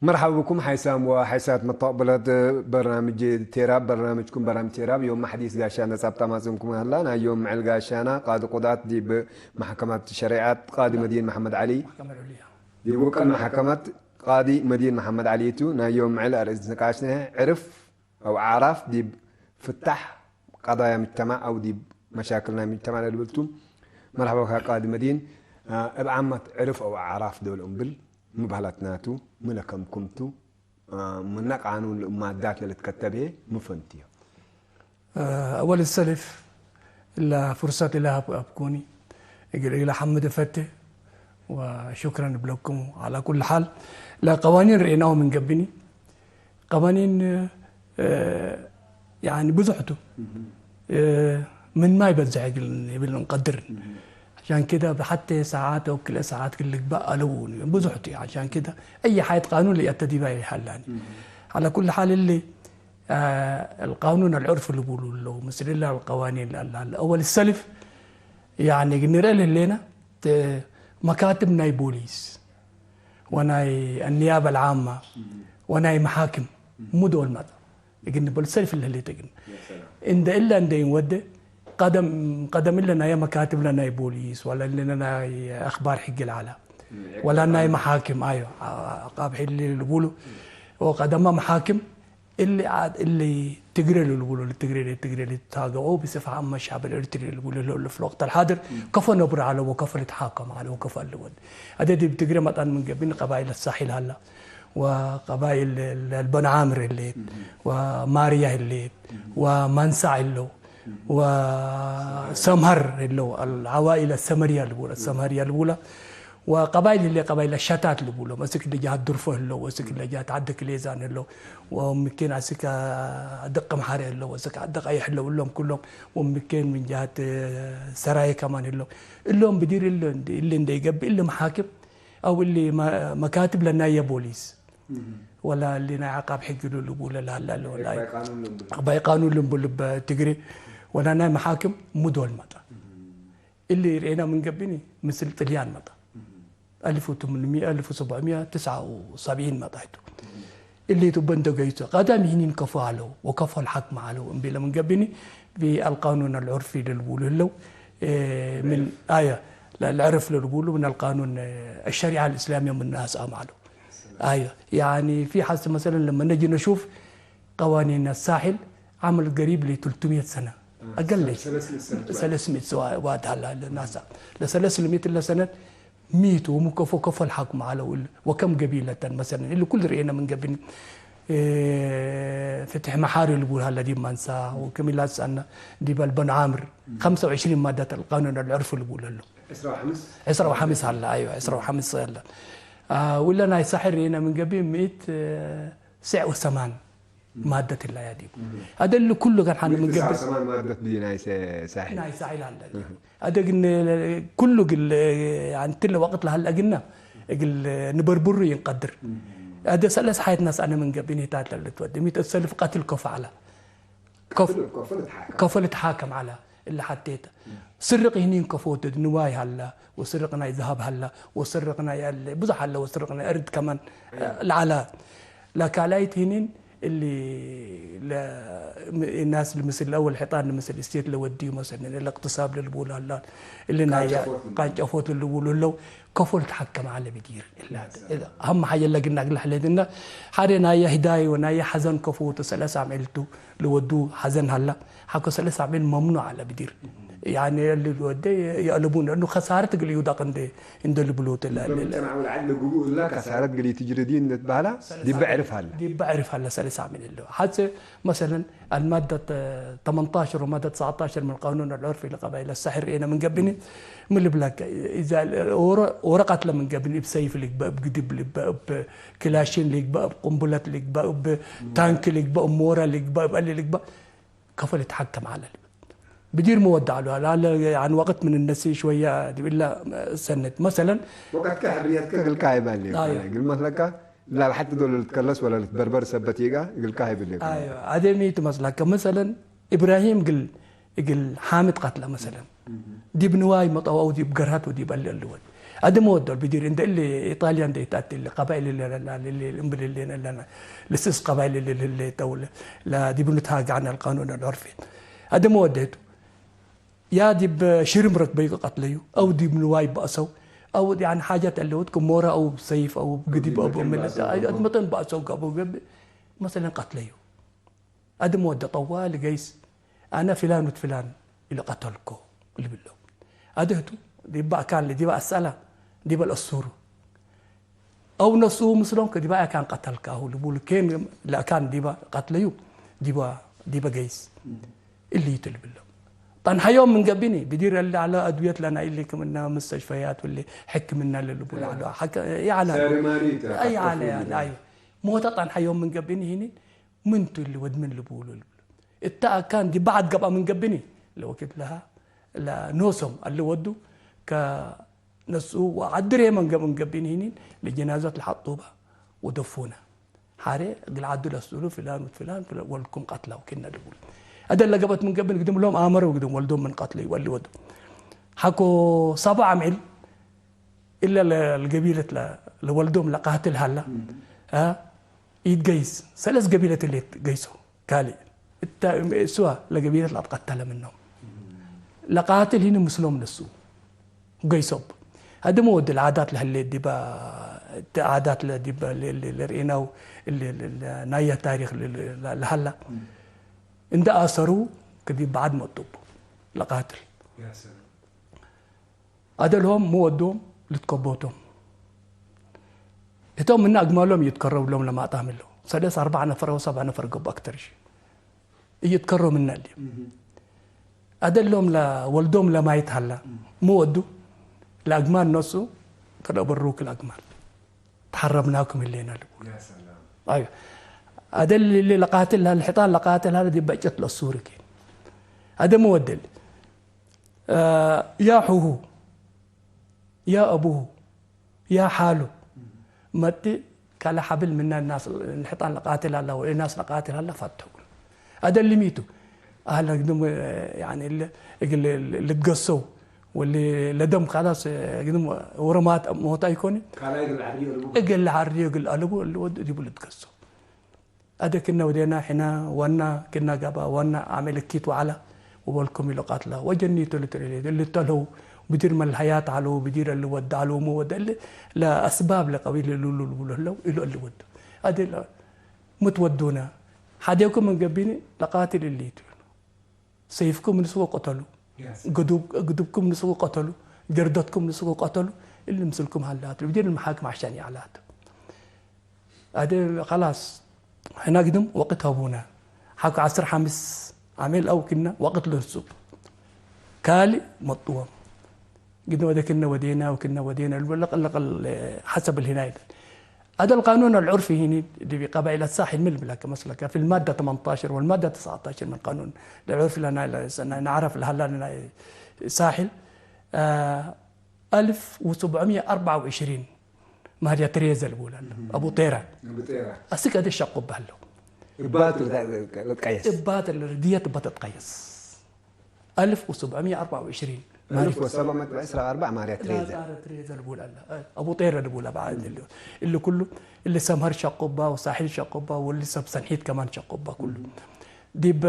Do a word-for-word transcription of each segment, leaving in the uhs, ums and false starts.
መርሐባ ብኩም ሓይሳም ወሓይሳት መተቅብለት በርናምጅ ቴራብ። በርናምጅኩም በርናምጅ ቴራብ ዮም መሕዲስ ጋሻና ጻብጣ ማጽንኩም ሀላ። ናይ ዮም ምዕል ጋሻና ቃዲ ቁዳት ዲብ መሕከመት ሸሪዐት ቃዲ መዲን መሐመድ ዐሊ፣ ዲብ ውቅል መሕከመት ቃዲ መዲን መሐመድ ዐሊ ቱ። ናይ ዮም ምዕል አርእስ ንቃሽነ ዕርፍ አው አዕራፍ ዲብ ፍታሕ ቀዳያ ምጅተማዕ አው ዲብ መሻክል ናይ ምጅተማዕ ለልብል ቱ። መርሐባ ብካ ቃዲ መዲን። እብ ዓመት ዕርፍ አው አዕራፍ ዶል እምብል ምባላትናቱ ምን ለከምክምቱ፣ ምነ ቃኑን ለእማዳት ለልትከተብ ህዬ ምን ፈንትዮ? አወል ሰልፍ እለ ፍርሰት እለ ሀብ-፣ ሀብኩኒ እግል እግለ ሐምድ እፈቴ ወሹክረን እብለኩም። ዐላ ኩል ሓል ለቀዋኒን ርኤናሁ ምን ገብኒ፣ ቀዋኒን፣ እ፣ ያኒ ብዙሕ ቱ። እ፣ ምን ማይ በዝሕ እግል እብል እንቀድር። ዐሻን ክደ ሐቴ ሰዓት አው ክልኤ ሰዓት ክል ልግባእ አለቡ። ብዙሕ ቱ። ዐሻን ክደ አይ ሓየት ቃኑን ለያተ ዲባይ ሀላኒ። ዐላ ኩል ሓል እሊ፣ አ፣ አልቃኑን አልዑርፍ ልቡሉ እለው፣ ምስል እለ አልቀዋኒን ለአላ አወል ሰልፍ፣ ያኒ ንርኤ ለህሌነ፣ ተ-፣ መካትብ ናይ ቦሊስ ወናይ አንያብ አልዓማ ወናይ መሓክም ሙ ዶል መጣ። እግል ንበል ሰልፍ ለህሌት እግል እንደ እለ እንደ ኢንወዴ ቀደም፣ ቀደም እለ ናይ መካትብ ለናይ ቦሊስ ወለ እለ ናይ አክባር ሕግ ለዐለ ወለ ናይ መሓክም፣ አዮ፣ ዐቃብ ሕሊ ልቡሉ ወቀደማ መሓክም እሊ ዓድ እሊ ትግሬ ለልቡሎ፣ ለትግሬ፣ ለትግሬ ልትሃገኦ ብስፍሐ አመ ሻዕብ ኤረትርየ ልቡሎ ለእሉ ፊ ልወቅት አልሓድር ከፎ ነብሮ ዐለ ወከፎ ልትሓከም ዐለ ወከፎ እሊ ወድ። አደ ዲብ ትግሬ መጠን ምን ገብእኒ ቀባይል አሳሒል ሀላ ወቀባይል ለልበን ዓምር ህሌት ወማርያ ህሌት ወማንሳዕ ህለው ወሰምሀር ህለው፣ አልዐዋኢል አሰመርያ ልቡላ፣ አሰምሀርያ ልቡላ። ወቀባይል ህሌ ቀባይል አሸታት ልቡሎም፣ እስክ ለጃት ድርፎ ህለው፣ እስክ ለጃት ዐዲ ክሌዛን ህለው፣ ወምኬን አስክ አድቅ ምሓረ ህለው፣ ወእስክ ዐዲ ቀየሕ ህለው፣ እሎም ኩሎም ወምኬን ምን ጃት ሰራየ ከማን ህለው። እሎም ብዲር እለ እንዴ፣ እሊ እንዴ ይገብእ እሊ መሓክም አው እሊ መ-፣ መካትብ ለናየ ቦሊስ ወላ እሊ ናይ ዐቃብ ሕግ ሉ ልቡለ ለሀላ እለ ወላ አባይ ቃኑን ልንቡል። አባይ ቃኑን ልንቡል እበ ትግሬ ወላ ናይ መሓክም ሙዶል መጣ። እሊ ርኤና ምን ገብእኒ ምስል ጥልያን መጣ። አልፍ ወትምንምየ፣ አልፍ ወሰብዕምየ ትስዓ ወሰብዒን መጣይቱ። እሊ ቱ በንደገይቱ ቀዳም ህኒን ከፎ ዐለው ወከፎ ለሓክም ዐለው እምቤለ ምን ገብእኒ፣ ፊ አልቃኑን አልዑርፊ ለልቡሉ ህለው፣ እ፣ ምን፣ አየ፣ ለልዕርፍ ለልቡሉ ምን አልቃኑን፣ እ፣ አሸሪዐ አልእስላምየ ምን አስአም ዐለው። አየ፣ ያኒ ፊ ሐስ መሰለን ለመ ነጂ ነሹፍ ቀዋኒን አሳሕል ዐምል ገሪብ ለትልቱ ምየት ሰነ። አ፣ አገል ለች። ሰለስ ምእት ሰነት ዋድ። ሰለስ ምእት ሰዋ-፣ ዋድ ሀላ ለናሳ። ለሰለስ ምእት ለሰነት ሚቱ ወሙከፎ ከፎ ለሓክሙ ዐለው እሊ ወከም ገቢለተን መሰለን እሊ ኩሉ ርኤነ ምን ገብኒ፣ እ፣ ፍትሕ መሓሪ ልቡል ሀለ ዲብ ማንሳ ወክም ኢላትሰአነ ዲብ አልበን ዓምር ኸምሰ ወዕሽሪን ማዳት አልቃኑን አልዕርፍ ልቡል ህለው። ዕስራ ወሐምስ? ዕስራ ወሐምስ ሀለ፣ አይወ፣ ዕስራ ወሐምስ ሀለ። አ፣ ውለ ናይ ሳሕል ርኤነ ምን ገብኒ ምእት፣ እ፣ ስዕ ወሰማን ማደት እላ ያዲቡ። እም። አደል ኩሉ ገን ሐነ ምን ገብስ ሰማን ማደት ዲ ናይ ሰ-፣ ሳሕል። ናይ ሳሕል አለ። እህ። አደ ግን ኩሉ ግል፣ አንትለ ወቅት ለሀለ እግና እግል ንበርብሩ ይንቀድር። እም። አደ ሰለስ ሐየት ናስ አነ ምን ገብኒ ታት ለልትወድ። ሚት ሰልፍ ቀትል ከፎ ዐለ። ከፍ-፣ ከፍል፣ ከፍል ተሓከም። ከፍል ተሓከም ዐለ። እለ ሐቴተ። ስርቅ ህኒን ከፎ ቱ ንዋይ ሀላ፣ ወስርቅ ናይ ዘሀብ ሀላ፣ ወስርቅ ናይ አለ፣ ብዙሕ ሀለ፣ ወስርቅ ናይ እርድ ከማን ለዐለ። ለካልኣይት ህኒን እሊ ለ-፣ ም-፣ ናስ ምስል አወል ሕጣን ምስል እስቴት ለወድዩ መሰለን፣ እለ እቅትሳብ ለልቡሉ ሀላ፣ እሊ ናይ ቃንጨፎት ልቡሉ። ቃንጨፎት ልቡሉ ህለው፣ ከፎ ልትሐከም ዐለ ብዲር። እለ ሀም ሐየ ለግና እግል ለሐሌትና፣ ሐደ ናየ ህዳይ ወናየ ሐዘን ከፎ ቱ ሰለስ አምዕል ቱ። ልወዱ ሐዘን ሀላ፣ ሐቆ ሰለስ አምዕል መምኑዕ ዐለ ብዲር። ያኒ እሊ ልወደ የአለቡን፣ ለእኑ ከሳረት እግል ይውዳቅ እንደ፣ እንደ ልብሎት ለ-፣ ለ-፣ ለሙጅተማዕ ወለዐድ ለግቡእ እላ ከሳረት እግል ትጅሪ ዲን ልትበሀላ ሰለስ ዲበ አምዕል፣ ዕርፍ ሀለ። ዲበ ዕርፍ ሀለ ሰለስ አምዕል እለ። ሐሰ መሰለን አልማደት ተመንታሸር ወማደት ትሰዓታሸር ምን ቃኑን አልዑርፊ ለቀባይል አሳሕል ርኤነ ምን ገብኒ፣ ምን ልብለከ፣ ኢዛ ወረ-፣ ወረቀት ለምን ገብኒ፣ እብ ሰይፍ ልግበእ፣ እብ ግድብ ልግበእ፣ እብ ክላሽን ልግበእ፣ እብ ቁምቡለት ልግበእ፣ እብ ታንክ ልግበእ፣ እብ ሞረ ልግበእ፣ እብ አሊ ልግበእ፣ ከፎ ልትሐከም ዐለ። ብዲር መወዳዕ ሉ ዐለ፣ ዐለ፣ ያን ወቅት ምን እነሲ ሽወያ ዲብ እላ ሰነት። መሰለን ወቀትከ ሕርየትከ እግልካ ሀይብ አለዩ። አዮ። እግል መስለካ ላል ሐቲ ዶል ልትከለስ ወለ ልትበርበር ሰበት ይጋ እግልካ ሀይብ አለዩ። አዮ። አደሚ ትመስለከ መሰለን ኢብራሂም እግል፣ እግል ሓምድ ቀትለ መሰለን። ዲብ ንዋይ መጠው አው ዲብ ገርሀት ወዲብ አሊ አልወድ። አድመ ወደል ብዲር እንደ እሊ ኢጣልያ እንደ ኢተአቲ እሊ ቀባይል እሊ ለላ፣ እሊ እምብል እሊ ለላ፣ ልስስ ቀባይል እሊ ለላ፣ ተው ለ-፣ ለዲብ ንትሃግ ዐነ አልቃኑን አልዑርፊ። አድመ ወደቱ፣ ያ ዲብ ሽርም ረክበዩ ቀትለዩ፣ አው ዲብ ንዋይ በአሰው፣ አው ያኒ ሓጀት አለወት ክም ሞረ አው ሰይፍ አው ግዲብ አው መጠን በአሰው። በአሰው ጋቦ ገብእ መሰለን ቀትለዩ። አድም ወደ ጠዋል ገይስ፣ አነ ፍላን ወድ ፍላን ኢለ ቀተልኮ ልብሎ። አድህቱ ዲበ አካን ዲበ አሰአላ ዲበ ለአሱሩ። አው ነስኡ ምስሎም ከዲበ አካን ቀተልካሁ ልቡል ኬን ለአካን ዲበ ቀትለዩ ዲበ፣ ዲበ ገይስ እሊ ይቱ ልብሎ። ጠንሐዮም ምን ገብኒ ብዲር እለ ዐለ አድውየት ለና ኢሊ ክምነ ሙስተሽፈያት ወለ ሕክምና ለልቡል ዐለ። ሐከ-፣ ይዐለ። ሰርማሪት አይ ዐለ፣ አይ። ሞተ ጠንሐዮም ምን ገብኒ ህኒ ምን ቱ እሊ ወድ ምን ልቡሉ ልብሉ። እተ አካን ዲብ በዐድ ገብአ ምን ገብኒ፣ ለወክድ ለሀ ለኖሶም አለ ወዱ ከነስኡ ወዐድሬ መን ገብእ ምን ገብኒ ህኒን ለጀናዘት ለሐጡበ ወደፉነ። ሐሬ እግል ዐዱ ለስኡሉ ፍላን ወፍላን ፍለ-፣ ወልኩም ቀትላው ክነ ልቡሉ። አደለ ገብአት ምን ገብን ግድም ሎም አመረው ግድም ወልዶም ምን ቀትለዩ ወሊ ወዱ። ሐቆ ሰብዓ አምዕል እለ ለ-፣ ለገቢለት ለ-፣ ለወልዶም ለቃትል ሀላ፣ አ፣ ኢትገይስ። ሰለስ ገቢለት እለ ኢትገይሶ። ካልእ እተ እም-፣ እሱዋ ለገቢለት ለአትቀተለ ምኖም። ለቃትል ህኒ ምስሎም ነስኡ ገይሶብ። አድመ ወድ ለዓዳት ለህሌት ዲበ፣ እተ ዓዳት ለዲበ ለ-፣ ለ-፣ ለርኤናው ለ-፣ ለ-፣ ለ-፣ ናየ ታሪክ ለ-፣ ለ-፣ ለ-፣ ለሀላ። እንደ አሰሩ ከዲብ በዐድ መጡቡ ለቃትል። ያ ሰላም። አደልሆም ሚ ወዶም ልትከቦቶም። ህቶም ምነ አግማሎም ይትከረው ሎም ለማጣም እለው። ሰለስ አርበዕ ነፈር አው ሰብዕ ነፈር ገብኡ አክተር ሺ። እይትከረው ምነ እሊ። እህ። አደሎም ለወልዶም ለማይት ሀላ። እህ። ሚ ወዱ ለአግማል ነሱ ከደበሩክ ለአግማል። ተሐረብናኩም ህሌና ልቡ። ያ ሰላም። አዮ። አደል እሊ ለቃትል ሀለ፣ ሕጣን ለቃትል ሀለ ዲብ በጨት ለሱር ኬን። አደም ወደል። ያ ሑሁ፣ ያ አቡሁ፣ ያ ሓሉ፣ መጥእ ካለ ሐብል ምነ እናስ፣ ሕጣን ለቃትል ሀላ ወእናስ ለቃትል ሀላ ፈተው። አደልሚ ቱ፣ አህለ ግድም፣ ያኒ፣ እለ፣ እግል ልትገሰው፣ ወሊ ለደም ካላስ፣ ግድም ወረማት ሞት አይኮኒ። ካላይ እግል ዐርዮ ልቡ። እግል ዐርዮ እግል አልቡ፣ እሊ ወድ ዲቡ ልትገሰው። አደ ክነ ወዴና ሕነ ወና ክነ ገብአ ወና አሜ ልኪት ወዐለ ወበልኩም ኢሎ ቀትለ ወጀኒቱ ልትርኤ እሊ ተልህው ብዲር መልሀያት ዐለው ብዲር እሊ ወድ ዐለው ሚ ወድ እሊ ለአስባብ ለቀቢል እሉ ልብሎ ህለው ኢሎ እሊ ወድ አደ ምትወዱነ ሐዴኩም ምን ገቢኒ ለቃትል እሊ ቱ። ሰይፍኩም ንስጎ ቀተሉ፣ Yes. ግዱብ-፣ ግዱብኩም ንስጎ ቀተሉ፣ ጀርደትኩም ንስጎ ቀተሉ። እሊ ምስልኩም ሀላቱ ብዲር መሓክም ዐሻን ይዐላቱ። አደ ከላስ፣ ሕና ግድም ወቅት ሀቡነ። ሐቆ ዐስር ሐምስ አሜል አው ክነ ወቅት ልንሱ። ካልእ መጥዎም። ግድም ወደ ክነ ወዴና ወክነ ወዴና ልብል ለቀል ለቀል ሐሰብ ልህናይ። አደ القانون العرفي ህኒ ዲብ ቀባኢለት ሳሕል ምን ልብለከ መስለከ፣ في المادة ثمنتاشر والمادة تسعتاشر من قانون العرف ለናይ ነዐረፍ ለሀላ ናይ ሳሕል፣ አ፣ አልፍ ወሰብዕምየ አርበዕ ወዕሽሪን ማርያ ትሬዘ ልቡላ እህ። አቡ ጤራ። አቡ ጤራ። አስክ አደ ሸቁ በህለው። እባት ልትቀየስ። እባት ለርድየት እባ ትትቀየስ። አልፍ ወሰብዕምየ አርበዕ ወዕሽሪን። አልፍ ወሰብዕ ምእት ወዕስራ ወአርበዕ ማርያ ትሬዘ። ማርያ ትሬዘ ልቡላ አለ። አቡ ጤራ ልቡላ በዐድ እሊ። እሊ ኩሉ፣ እሊ ሰምሀር ሸቁባ ወሳሕል ሸቁባ ወእሊ ሰብ ሰንሒት ከማን ሸቁባ ኩሉ። ዲብ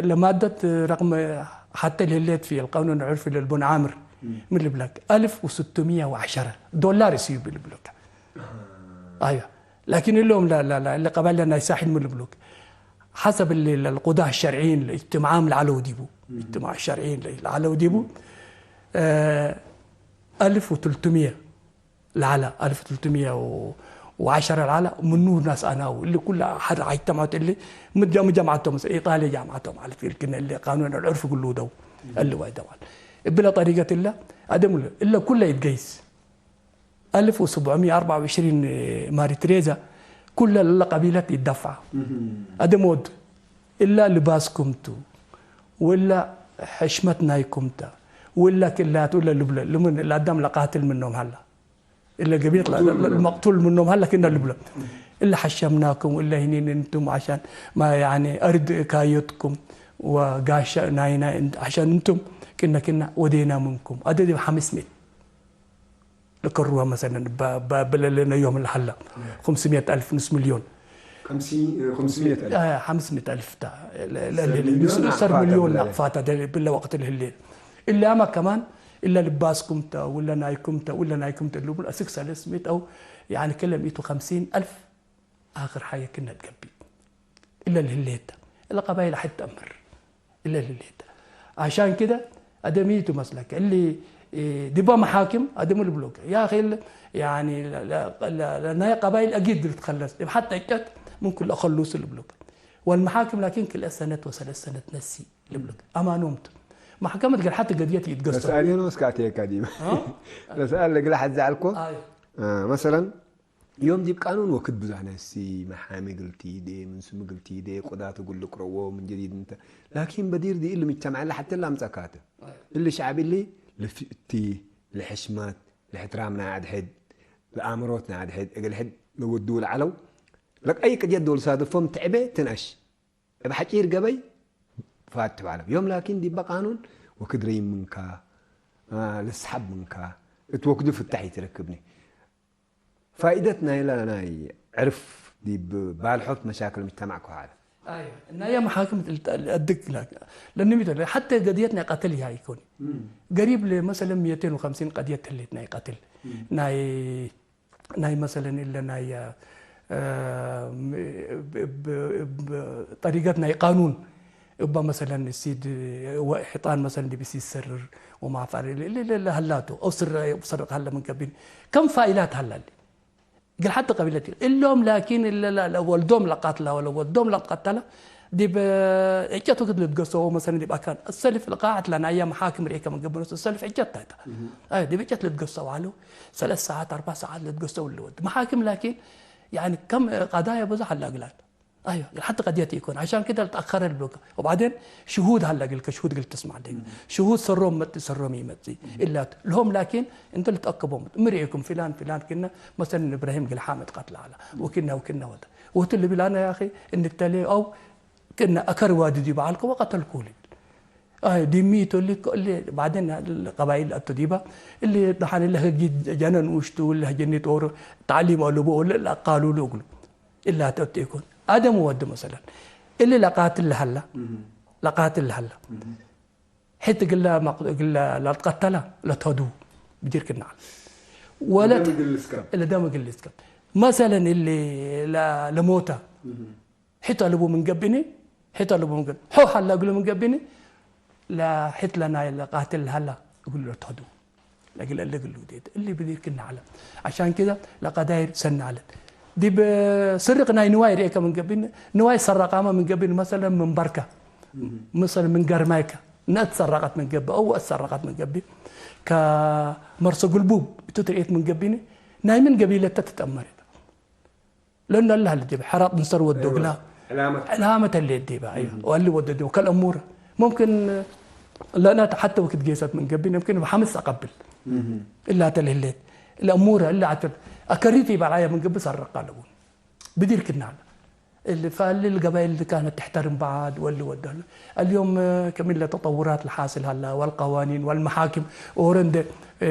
ለማደት ረቅም ሐቴ ለህሌት ፊ القانون العرفي ለልቡን ዓምር እም። ምን ልብለክ፣ አልፍ ወስቱምየ ወዐሸረ ዶላር እስዩ ልብለክ። አሃ። አዮ። ላኪን እሎም ለ-፣ ለ-፣ ለ-፣ ለቀባይል ናይ ሳሕል ምን ልብሉክ፣ ሐሰብ እሊ ለልቁዳህ ሸርዕይን ለእጅትማዓም ለዐለው ዲቡ፣ እም። እጅትማዕ ሸርዕይን ለ-፣ ለዐለው ዲቡ፣ እ፣ አልፍ ወትልቱምየ ለዐለ፣ አልፍ ወትልቱምየ ወዐሸረ ለዐለ ምኑ ናስ አናው፣ እሊ ኩለ ሐድ ዐጅተምዐት እሊ፣ ምድ ጃ-፣ ምድ ጃምዓቶም፣ ኢጣልየ ጃምዓቶም፣ ዐለት፣ እሊ ክነ እሊ ቃኑን አልዑርፍ ግሉ ደው፣ እሊ ዋይ ደዋል። እብለ ጠሪቀት እለ፣ አደም እለ፣ እለ ኩለ ይትገይስ። አልፍ ወሰብዕምየ አርበዕ ወዕሽሪን ማሪ ትሬዛ፣ ኩለ እለ ቀቢለት ይደፍዓ። እህ። አደም ወድ፣ እለ ልባስኩም ቱ፣ ወእለ ሕሽመት ናይኩም ተ፣ ወእለ ክላቱ እለ ልብለ፣ ልምን ለአዳም ለቃትል ምኖም ሀላ። እለ ገቢለት ለ-፣ ለ-፣ መቅቱል ምኖም ሀለ ክነ ልብሎ። እለ ሐሸምናኩም፣ እለ ህኒን እንቱም ዐሻን፣ ማ፣ ያኒ፣ አርድ ካዮትኩም ወጋሻ ናይና እን-፣ ዐሻን እንቱም ክነ ክነ ወዴና ምንኩም። አደ ዲብ ሐምስ ምእት ከሩሀ መሰለን በ-፣ በ-፣ ብለለነ ዮም ለሀላ። ኹምስምየት አልፍ፣ ንስ ሚልዮን። ከምሲ-፣ ኹምስምየት አልፍ። አ፣ ሐምስ ምእት አልፍ ታ፣ ለ-፣ ለ-፣ ሰር ለ-፣ ለ-፣ ሚልዮን ንስ-፣ ሰር ናቅፋት ሚልዮን አለ። ናቅፋት አደ ብለ ወቅት ለህሌ። እላማ ከማን፣ እለ ልባስኩም ተ፣ ወለ ናይኩም ተ፣ ወለ ናይኩም ተ፣ ልቡን አስክ ሰለስ ምእት አው፣ ያኒ፣ ክለ ምእት ወኸምሲን አልፍ አክር ሐየ ክነ ትገብእ። እለ ለህሌተ። እለ ቀባይል አሕድ ተአምር። እለ ለህሌተ። አሻን ክደ አደሚ ቱ መስለከ። እሊ፣ እ፣ ዲባ መሓክም አደሙ ልብሎከ። ያ አኺ፣ ያኒ፣ ለ-፣ ለ-፣ ለ-፣ ለናይ ቀባይል አጊድ ልትከለስ። እብ ሐተ እጨት ምን ኩሉ አኸሉሱ ልብሎከ። ወልመሓክም ላኪን ክልኤ ሰነት ወሰለስ ሰነት ነሲ ልብሎከ። አማኖም ቱ። መሕከመት ገር ሐተ ገድየት ይትገሰው። ለሰአል የኖስ ካቴ ካዲም። አ? ለሰአል ለግላ ሐዛ አልኮ። አይ። አ፣ መሰለን፣ ዮም ዲብ ቃኑን ወክድ ብዙሕ ነሲ፣ መሓሚ እግል ቲዴ፣ ምን ስም እግል ቲዴ፣ ቁዳት እግል ልቅረዎ ምን ጀዲድ እንተ። ላኪን በዲር ዲ እሊ ምጅተማዕ ለሐቴ ለአምጸካተ። እሊ ሸዐብ እሊ ለፍእቲ፣ ለሕሽመት፣ ለእሕትራም ናይ አድሕድ፣ ለአምሮት ናይ አድሕድ፣ እግል ሕድ ለወድው ለዐለው፣ ለቀይ ቅድየት ዶል ሳድፎም ትዕቤ ትንአሽ። እብ ሐጪር ገበይ ፋትሕ ዐለው። ዮም ላኪን ዲበ ቃኑን ወክድ ረይም ምንካ፣ አ፣ ለስሐብ ምንካ፣ እት ወክዱ ፍታሕ ኢትረክብኒ። ፋኢደት ናይለ ናይ ዕርፍ ዲብ ባልሖት መሻክል ምጅተማዕ ከሐለ። አየ፣ እናየ መሓክም ልትአድግ ለ-፣ ለንሚተ ለ-፣ ሐቴ ገድየት ናይ ቀትል ይሃ ኢኮን። እም። ገሪብ ለመሰለን ሚእተይን ወኸምሲን ቀድየት ህሌት ናይ ቀትል። እም። ናይ፣ ናይ መሰለን እለ ናይ፣ አ፣ እብ፣ እብ፣ እብ ጠሪቀት ናይ ቃኑን እባ መሰለን ሲድ ወሕጣን መሰለን ዲብ ሲሰርር ወማፋር ለ-፣ ለ-፣ ለ-፣ ለሀላቱ አው ስረ-፣ ሰርቅ ሀለ ምን ከቢን ከም ፋኢላት ሀላል። እግል ሐቲ ቀቢለት እሎም ላኪን እለ ለ-፣ ለወልዶም ለቃትላ ወለወልዶም ለትቀተለ ዲብ ዕጨት ወክድ ልትገሰው መሰለን ዲብ አካን እሰልፍ ለቃዕት ለናያ መሓክም ርኤከ ምን ገብእ እሰልፍ ዕጨት ታይታ። እህ። አይ፣ ዲብ ዕጨት ልትገሰው ዐለው። ሰለስ ሰዓት፣ አርበዕ ሰዓት ልትገሰው ልወድ። መሓክም ላኪን ያኒ ከም ቀዳያ ብዙሕ አለ እግላል። አዮ፣ ሐቲ ቀድየት ኢኮን። ዐሻን ክደ ልትአኸረ ልብሎከ። ወባዕዴን ሽሁድ ሀለ እግልከ፣ ሽሁድ እግል ትስማዕ ደግ። እም። ሽሁድ ሰሮም መጽእ፣ ሰሮም ኢመጽእ። እም። እላት ለሆም ላኪን እንተ ልትአከቦም፣ ምን ርኤኩም ፍላን፣ ፍላን ክነ፣ መሰለን እብራሂም ግል ሓመድ ቀትለ ዐለ። እም። ወክነ፣ ወክነ ወደ። ወቱ ልብል አነ ያኺ እንተሌ አው ክነ አከር ዋዲ ዲበ ዐልከ ወቀተልኩ ልብል። አይ፣ ዲሚ ቶሊ እኮ እሊ ባዕዴን ቀባይል አቶ ዲባ፣ እሊ ደሓን እለ ህጊ ጀነን ውሽቱ፣ እለ ጀኒ ጦር ተዕሊም አለቡ፣ ወለ ለአቃሉሉ እግሉ። እላ ተአቱ ኢኮን። አደም ወድ መሰለን። እሊ ለቃትል ለሀላ፣ እህ። ለቃትል ለሀላ። እህ። ሕት እግለ መቅ-፣ እግለ ለትቀተለ ለትሀዱ ብዲር ክነ ዐለ። ወለት ለደም እግል ልስከብ። ለደም እግል ልስከብ። መሰለን እሊ ለ-፣ ለሞተ። እህ። ሕት አለቡ ምን ገብእኒ፣ ሕት አለቡ ምን ገብእ-፣ ሖ ሀላ እግሉ ምን ገብእኒ፣ ለሕት ለናይ ለቃትል ለሀላ እግሉ ለትሀዱ። ለእግል እለ እግሉ ዴት እሊ ብዲር ክነ ዐለ። ዐሻን ክደ ለቀዳይር ሰኒ ዐለት። ዲብ ስርቅ ናይ ንዋይ ርኤከ ምን ገብእኒ፣ ንዋይ ሰረቃመ ምን ገብእኒ፣ መሰለን ምን በርከ፣ እህ። መሰለን ምን ገርማይከ፣ ነአት ሰረቀት ምን ገብእ፣ አው አት ሰረቀት ምን ገብእ፣ ከመርሶ ግልቡብ እቱ ትርኤት ምን ገብእኒ፣ ናይ ምን ገቢለተ ትጠመር። ለእነ እለ ሀለ ዲበ ሐራጥ እንሰር ወዶ እግላ። ዕላመት። ዕላመት ህሌት ዲበ፣ አይወ። እህ። ወእሊ ወዶ ዲበ ከልአሙር። ሙምክን ለእነ ሐተ ወክድ ጌሰት ምን ገብእ፣ ሙምክን እብ ሐምስ አቀብል። እህ። እላ ተለ ህሌት። ለአሙር እለ ዐትር አከሪት ይበልዓየ ምን ገብእ ሰረቅ አለቡን። ብዲር ክናለ። እሊ ፈእሊ ልገባይል ካነት ተሕተርም በዓድ ወእሊ ወዶ ህለ። اليوم كم التطورات الحاصل هلا والقوانين والمحاكم ኦረ እንደ፣ እ፣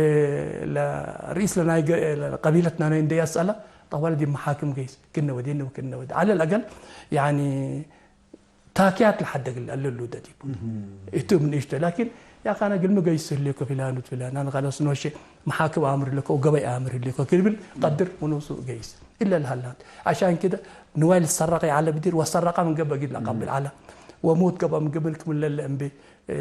ለርኢስ ለናይ ገ-፣ ለቀቢለትና ናይ እንደ ያስአላ ጠዋል ዲብ መሓክም ገይስ ክነ ወዴነ ወክነ ወደ። على الأقل ያኒ ታክያት ለሐደግ ለአለሉ ደዲቡ። እህ። እቱ ምን እሽተ ላኪን ያካነ ግልሚ ገይስ ህሌኮ ፊላን ወፊላን አነ ከለስ ኖሼ መሓክም አምር ለኮ ወገበይ አምር ህሌኮ ክብል ቀድር ወኖሱ ገይስ። እለ ለሀላት። ዐሻን ክደ ንዋይ ልትሰረቀ ዐለ ብዲር ወሰረቀ ምን ገብእ እግል ለአቀብል ዐለ። ወሞት ገብአ ምን ገብእ ክም ለለ እምቤ፣ እ፣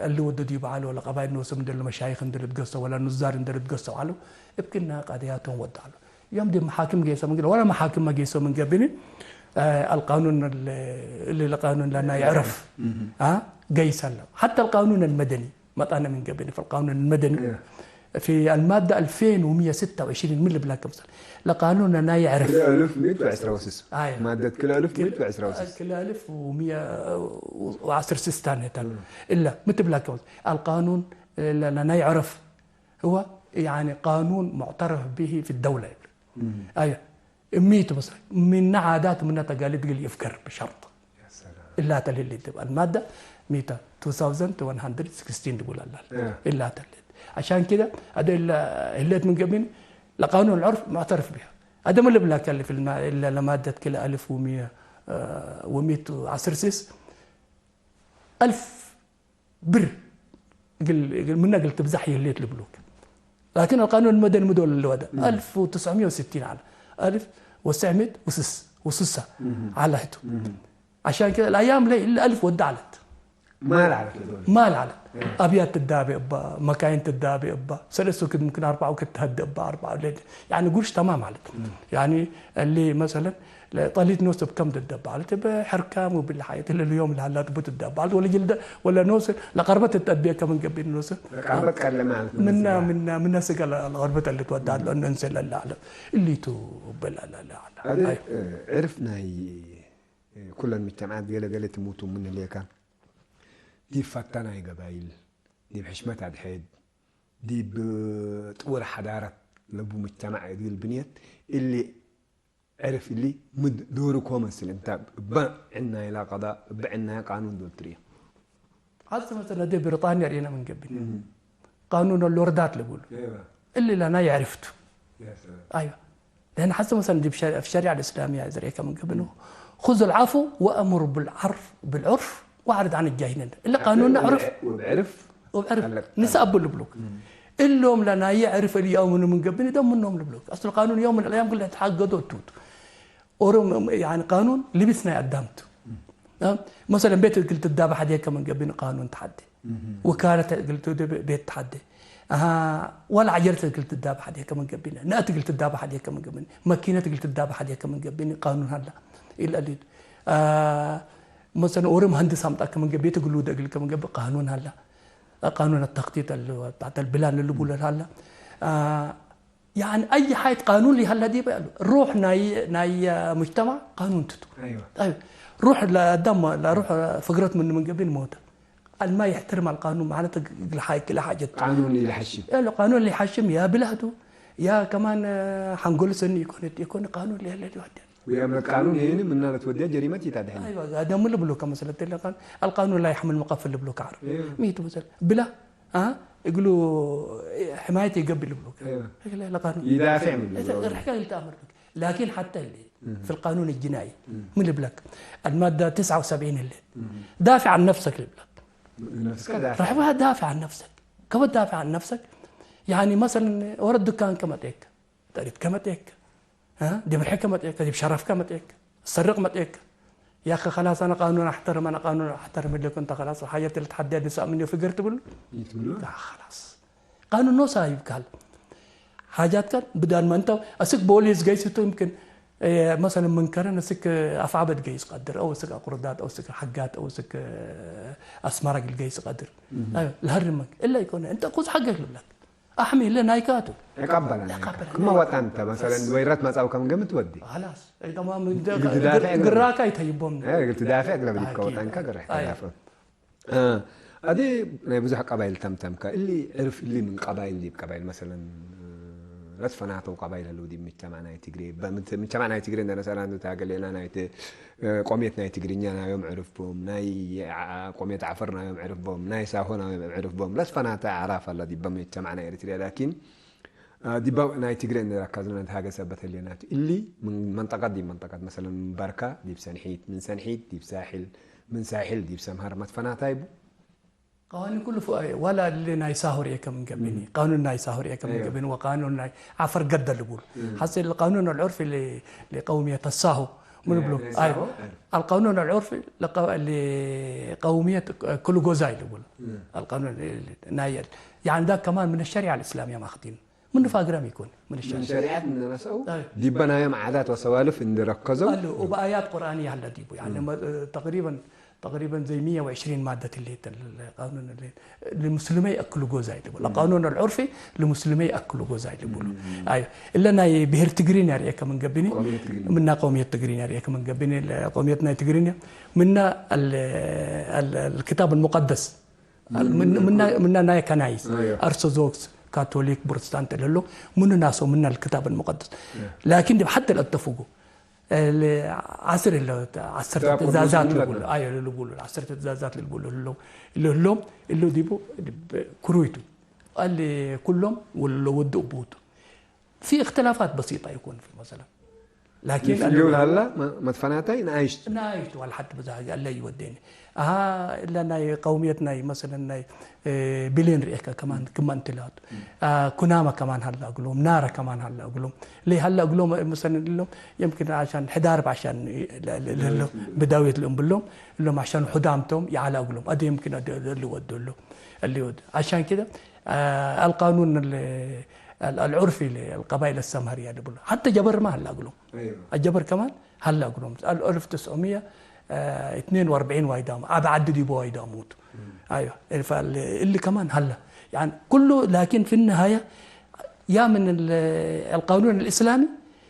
እሊ ወደ ዲብ ዐለ ወለቀባይል ኖሰም እንደ ለመሻይኽ እንደ ልትገሰው ወለ ኑዛር እንደ ልትገሰው ዐለው። እብ ክና ቀድያቶም ወደ ዐለው። ዮም ዲብ መሓክም ጌሰ ምን ገብእ፣ ወለ መሓክም መ ጌሰው ምን ገብእኒ፣ እ፣ አልቃኑን ለ-፣ እሊ ለቃኑን ለናይ ዕረፍ፣ እህ። አ፣ ገይሰ ዐለው። ሐተ አልቃኑን አልመደኒ፣ መጣነ ምን ገብእኒ፣ في القانون المدني، እህ። في المادة አልፌን ወምየ ስተ ወዕሽሪን ምን ልብላ ክምሰል ለቃኑን ናይ ዕርፍ። ክልኤ አልፍ ምእት ወዕስራ ወስስ። አይ። ማደት ክልኤ አልፍ ምእት ወዕስራ ወስስ። ክልኤ አልፍ ወምየ ወዐስር ስስ ታን ህታን። እም። እለ ምን ትብላ ክምሰል አልቃኑን ለናይ ዕርፍ هو يعني قانون معترف به في الدولة። እም። አይ። እሚቱ መስል ምነ ዓዳት ምነ ተቃሊድ እግል ይፍገር ብሸርጥ። ያ ሰላም። እላ ተልህል ትብል ማዳ ሚተ two thousand one hundred sixteen ትብል አላል። ያ። እላ ተልህል። عشان كده هذا ال-، ህሌት ምን ገብእኒ ለቃኑን ዑርፍ ሙዕተረፍ ቢሃ። هذا ምን ልብላከ ለፊ الم-، ለማደት ክለ አልፍ ወሚየ፣ አ፣ ወሚት ወዐስር ስስ አልፍ ብር እግል፣ እግል፣ ምነ እግል ትብዛሕ ይህሌት ልብሉክ። ላኪን አልቃኑን መደኒ ምዶል ለወደ፣ እም። አልፍ ወትስዕ ሚየ ወስቲን ዐለ። አልፍ ወትስዕ ሚየ ወስስ-፣ ወስሳ እም። ዐለ ህቱ። እም። عشان كده الأيام ለይ እሊ አልፍ ወደ ዐለት። ማል ዐለት ለዶል። ማል ዐለት። እም። አብያት ትዳቤ እባ፣ መካይን ትዳቤ እባ፣ ሰለስ ወክድ ምክን አርበዕ ወክድ ተሀዴ እባ፣ አርበዕ ወክድ፣ ያኒ ጉርሽ ተማም ዐለት። እም። ያኒ እሊ መሰለን ለጠሊት ኖስ እብ ከም ትደበ ዐለት፣ እብ ሕርካም ወብልሓየት እሊ ልዮም ለሀላ ትቡ ትደበ ዐለት፣ ወለ ጅልደ፣ ወለ ኖስ ለቀርበት ትትአድየ ከምን ገብእ ኖስ። ለቀርበት ቀለ ማለት ምን ምና፣ ይመስላል? ምና፣ ምና ስጋ ለቀርበት እሊ ትወዳ እም። ለእነ እንሰ ለለ ዐለ። እሊቱ በላ ለለ ዐለ። አደ፣ አይ። እ፣ ዕርፍ ናይ፣ እ፣ ኩለን ምጅተማዓት ገለ ገለ ትሙቱ ምን ሌካ፣ ዲብ ፈታ ናይ ገባይል፣ ዲብ ሕሽመት አድሕድ፣ ዲብ ጥውር ሐዳረት ለቡ ምጅተማዕ እግል ብንየት፣ እሊ ዕርፍ እሊ ምድ ዶሩ ኮመስል እንተ እበ ዕናይ ለቀዳ፣ እበ ዕናይ ቃኑን ዶል ትርየ። ሐዚ መሰለን እዴ ብሪጣንያ ርኤና ምን ገብእኒ። እም። ቃኑን ሎርዳት ልቡሉ። እይዋ። እሊ ለናይ ዕርፍቱ። ያ ሰላም። አይዋ። ለአነ ሐዚ መሰለን ዲብ ሸ-፣ في الشريعة الإسلامية ዝርኤከ ምን ገብእኒ። خذ العفو وأمر بالعرف، بالعرف وأعرض عن الجاهلين። እሊ ቃኑን ዕርፍ። ወብዕርፍ ወብዕርፍ አለቅ። ንሰአቡ ልብሉክ። እም። እሎም ለናየ ዕርፍ እሊ የአምኑ ምን ገብእኒ ደም ምኖም ልብሉክ። አስሉ ቃኑን የውም ለአያም ክለ ተሓገዶ ቱቱ። ኦሮም፣ ያኒ ቃኑን ልብስ ናይ አዳም ቱ። አ? መሰለን ቤት እግል ትዳበ ሐዴከ ምን ገብእኒ ቃኑን ተሐዴ። እህ። ወካለት እግል ትዳበ ቤት ተሐዴ። አሃ፣ ወላ ዐጀለት እግል ትዳበ ሐዴከ ምን ገብእኒ። ነአት እግል ትዳበ ሐዴከ ምን ገብእኒ። መኪነት እግል ትዳበ ሐዴከ ምን ገብእኒ ቃኑን ሀላ። ኢለሊድ። አ፣ መሰለን ኦሮም ሀንድስ አምጣከ ምን ገብእ፣ ቤት እግል ውደ እግልከ ምን ገብእ ቃኑን ሀላ። ቃኑን التخطيط ال-፣ بعد البلان ልቡለ ሀላ። አ፣ ያኒ አይ ሐይት ቃኑን ሊሀላ ዲበ ያሉ ሩሕ ናይ፣ ናይ ሙጅተማዕ ቃኑን ትቱ። አይዋ። አይ፣ ሩሕ ለአዳም፣ ለሩሕ ፍግረት ምን፣ ምን ገብእኒ ሞተ። አልማ ይሕተርም አልቃኑን ማለት እግል ሐ-፣ እግል ሐጀት። ቃኑን ኢለሐሽም። ያለ ቃኑን ሊሐሽም ያ ብላቱ፣ ያ ከማን ሐንጎል ሰኒ ኢኮን፣ ኢኮን ቃኑን ሊሀለ ዲዋዲያ። ወያም ለቃኑን ይህን ምና ለትወድያ ጀሪመት ይታደሐን። አይዋ፣ አዳም ልብሎ ከመሰለት ለቃን አልቃኑን ላ የሕምል መቀፍል ልብሎ ከዐረብ። አይዋ። ሚቱ መሰል ብላ አ፣ እግሉ ሕማየት ይገብእ ልብሉክ። እወ። እግለ ለቃኑን ይዳፌዕ ምን እተ ልብሎ። ርሕቀ ልትአምር ብክ። ላኪን ሐተ እሊ እህ። في القانون الجنائي እህ። ምን ልብለክ? المادة تسعة وسبعين እሊ እህ። دافع عن نفسك ልብለክ። ነፍስከ ዳፌዕ። ረሕበ دافع عن نفسك። ከመ دافع عن نفسك? ያኒ መሰለን ወረ ዱካን ከመጤክ፣ ጠሪት ከመጤክ፣ እ? ዲብ ርሕከ መጤከ፣ ዲብ ሸረፍከ መጤከ፣ ሰርቅ መጤከ። ያከ ከላስ አነ ቃኑን አሕተርም፣ አነ ቃኑን አሕተርም እሊኩ እንተ ከላስ ሐየት ልትሐደድ ንሳእ ምንዮ ፍግር ትብሉ? ይትብሉ። ካ ከላስ። ቃኑን ኖሳ ይብካል። ሓጃትከን ብዳል መ እንተ እስክ ቦሊስ ገይስ ቱ ይምክን፣ እ፣ መሰለን ምን ከረን እስክ አፍዓበት ገይስ ቀድር፣ አው እስክ አቁርዳት፣ አው እስክ ሐጋት፣ አው እስክ አስመራ ግል ገይስ ቀድር። እህ። አይ፣ ለሀርመክ እለ ይኮነ እንተ ኩዝ ሐገክ ልብለክ። አሕሚ እለ ናይካቱ። ዕቃብ በላ ናይካ። ዕቃብ በላ ክመ ናይካ። ወጣን እንተ መሰለን በስ። ወይረት መጻው ከም ገምት ወዲ። ኸላስ። እይ፣ ተማም፣ እግል ትዳፊዕ እግል ግራካ ይተይቦም። እይ፣ እግል ትዳፊዕ እግለ ብሊከ አኪድ። ወጣንካ ግርሕ አይ። ተዳፍዕ። እ፣ አዲ ናይ ብዙሕ ቀባይል ተምተምከ። እሊ ዕርፍ እሊ ምን ቀባይል ዲብ ቀባይል መሰለን፣ እ፣ ለትፈናተው ቀባይል ህለው ዲብ ምጅተማዕ ናይ ትግሬ። በምት-፣ ምጅተማዕ ናይ ትግሬ እንደ መሰለን ታገሌና ናይት እ፣ ቆምየት ናይ ትግርኛ ናዮም ዕርፍ ቦም፣ ናይ ዓ-፣ ቆምየት ዓፈር ናዮም ዕርፍ ቦም፣ ናይ ሳሆ ናዮም ዕርፍ ቦም። ለትፈናተ አዕራፍ አለ ዲበ መጅተማዕ ናይ ኤሪትርያ፣ ላኪን፣ አ፣ ዲበ ናይ ትግሬ እንደ ረከዝነ ነትሃገ ሰበት ህሌናቱ። እሊ ምን መንጠቀት ዲብ መንጠቀት፣ መሰለን፣ ምን በርካ ዲብ ሰንሒት፣ ምን ሰንሒት ዲብ ሳሕል፣ ምን ሳሕል ዲብ ሰምሀር መትፈናታይ ቡ። ቀዋኒን ኩሉ ፍ-፣ ዋላ እሊ ናይ ሳሆ ርኤከ ምን ገብእኒ፣ እም። ቃኑን ናይ ሳሆ ርኤከ ምን እም። ገብእኒ፣ ወቃኑን ናይ ዓፈር ገደ ልቡል። እም። ሐሰ ለቃኑን አልዑርፊ ሊ-፣ ሊቀውምየት አሳሆ ምን እም፣ ብሎ? ናይ አይ፣ ሳሆ፣ እም። አልቃኑን አልዑርፊ ለቀ-፣ ሊቀውምየት ክሉ ጎዛይ ልቡል። እም። አልቃኑን ናይ፣ ያኒ ዳ ከማን ምን ሸሪዐ አልእስላምየ ማክዲን። ምኑ ፋግረም ኢኮን፣ ምን ሸሪዐት። ምን ሸሪዐት እንደ ነስአው፣ አይ። ዲበ ናዮም ዓዳት ወሰዋልፍ እንደ ረከዘው። አሉ፣ ወበአያት ቁርአንየ ሀለ ዲቡ። ያኒ፣ እም። መ-፣ ተቅሪበን፣ ተቅሪበን ዘይ ሚየ ወዕሽሪን ማደት ህሌት፣ ቃኑን ህሌት፣ ለሙስሊመይ አክሉ ጎዛይ ልቡ። እም። ለቃኑን አልዑርፊ ለሙስሊመይ አክሉ ጎዛይ ልቡ። እም። አይ፣ እለ ናይ ብሄር ትግርኛ ርኤከ ምን ገብእኒ፣ ቆምየት ትግርኛ። ምና ቆምየት ትግርኛ ርኤከ ምን ገብእኒ፣ ለቆምየት ናይ ትግርኛ፣ ምና አል-፣ አል-፣ አልክታብ አልሙቀደስ። አል-፣ ምን-፣ ምና-፣ ምና ናይ ከናይስ፣ አዮ። አርቶዶክስ፣ ካቶሊክ፣ ፕሮቴስታንት ለሎ፣ ምኑ ናሶ ምና الكتاب المقدس። አዮ። ላኪን ዲብ ሐተ ለአተፍጉ፣ እ፣ ለ-፣ ዐስር እለ ዐሰርተ ክታብ ቅዱስ ትእዛዛት ምኑ ልቡሉ፣ ለተ? አዮ፣ ልቡሉ፣ ዐሰርተ ትእዛዛት ልቡሉ፣ ልሎ፣ ልሎ፣ እሎ ዲቡ፣ ዲብ ክሩይቱ። እሊ ኩሎም ወለ ወዱ እቡቱ። ፊ እክትላፋት በሲጣ ይኩን ፊ መሰለን። ላኪን ይፍልዩ ለሀላ መ-፣ መድፈናታይ ነኣይሽት። ነኣይሽት ዋልሐት በዛ ሀገ አለ ይወዴኒ። አሃ፣ እለ ናይ ቀውምየት ናይ መሰለን ናይ፣ እ፣ ብሌን ርኤከ ከማን ክመ እንትላቱ። አ፣ ኩናማ ከማን ሀላ እግሎም፣ ናረ ከማን ሀላ እግሎም። ለይ ሀላ እግሎም መሰለን እሎም የምክን አሻን ሕዳርብ አሻን ለ-፣ ለ-፣ ለሎ ብዳውየት ለእምብሎም እሎም አሻን ሑዳምቶም ይዓላ እግሎም። አደ የምክን አደ፣ አደ ልወዱ እሎ። እሊ ወድ። አሻን ክደ፣ አ፣ አልቃኑን ለ-፣ አል-፣ አልዑርፊ ለአልቀባይል አሰምሀርያ ልብሎ። ሐተ ጀበርመ ሀላ እግሎም። አይዋ። አጀበር ከማን ሀላ እግሎም። አልአልፍ ትስዑ ምየ እትኔን ወአርብዒን ዋይዳሙ፣ አብ ዐዲ ዲቡ ዋይዳሙ ቱ። እም። አይዋ። ፈል-፣ እሊ ከማን ሀላ። ያኒ ኩሉ ላኪን ፊ ነሃየ ያ ምን ال-፣ القانون الإسلامي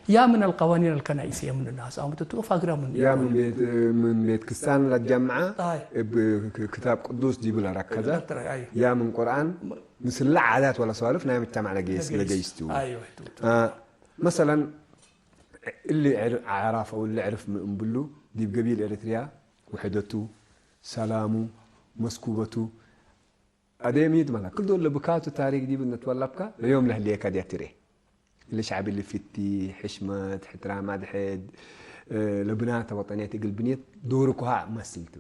ያ ምን القوانين الكنائسية ምን ናስ አመተቱ ፋግራ ምን ያ ምን ቤት፣ ምን ቤት ክስታን ለትጀምዐ አይ። እብ ክ-፣ ክታብ ቅዱስ ዲቡ ለረከዘ፣ ለትረ-፣ አይ። ያ ምን ቁርአን ምስለ ዓዳት ወለ ሰዋልፍ ናይ መጅተማዕ ለገይስ፣ ለገይስ። ለገይስ ቱ። አይ፣ ወይ ቱ። አ፣ መሰለን፣ እሊ ዕር-፣ አዕራፍ አው እሊ ዕርፍ ምን እምብሉ፣ ዲብ ገቢል ኤረትርያ ውሕደቱ፣ ሰላሙ፣ መስኩበቱ፣ አደሚት መላ፣ ክል ዶል ለብካቱ ታሪክ ዲብ እንትወለብካ፣ ለዮም ለህሌከ ዲያ ትሬ። እሊ ሸዕብ እሊ ፍቲ፣ ሕሽመት፣ ሕትራም አድሕድ፣ እ፣ ለብናተ ወጠንየት እግል ብንየት ዶሩ ኩሃ መስል ቱ።